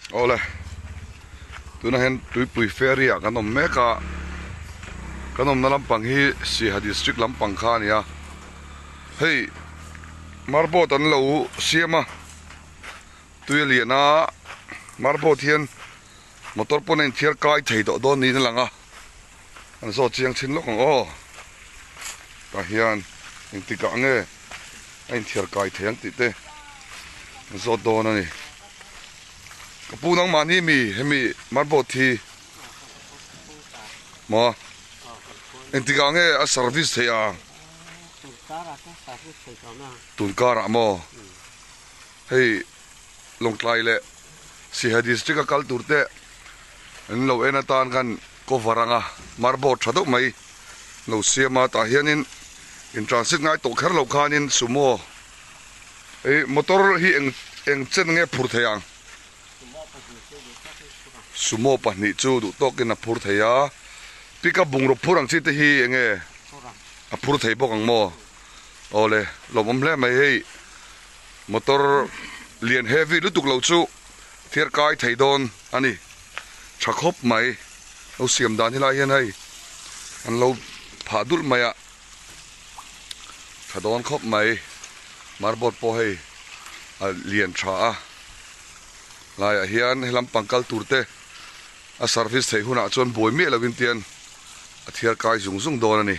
Awle tunah hian tuipui ferry ah kan awm mek a kan awmna lampang hi Siaha district lampang kha a ni a hei marboat an lo siam a tui a lian a marboat hian motor pawn a inthiar kai thei tawh dawn niin a lang a an zawt chiang thin lawk ang aw tah hian engtik ah nge a inthiar kai thei ang tih te an zawt dawn a ni ka pu nangmahni mi hemi marboat hi maw engtik ah nge a service theih ang tun karah maw hei Lawngtlai leh Siaha district a kal tur te an lo en atan khan cover anga marboard tha deuh mai lo siam a tah hianin in transit ngai tawh kher lo khanin sumo ei motor hi eng eng chen nge phur thei ang sumo pahnih chu duh tawkin a phur thei a pickup bungraw phur ang chi te hi enge a phur thei bawk ang maw awle lawmawm hle mai hei. Motor lian heavy lutuk lo chu thiar kai thei dawn a ni. Tha khawp mai. Lo siam dan hi lai hian hei an lo phah dulh mai a. Tha dawn khawp mai. Marboard pawh hei a lian tha a. Laiah hian he lampang kal tur te a service theih hunah chuan buai miah lovin tian a thiar kai zung zung dawn a ni.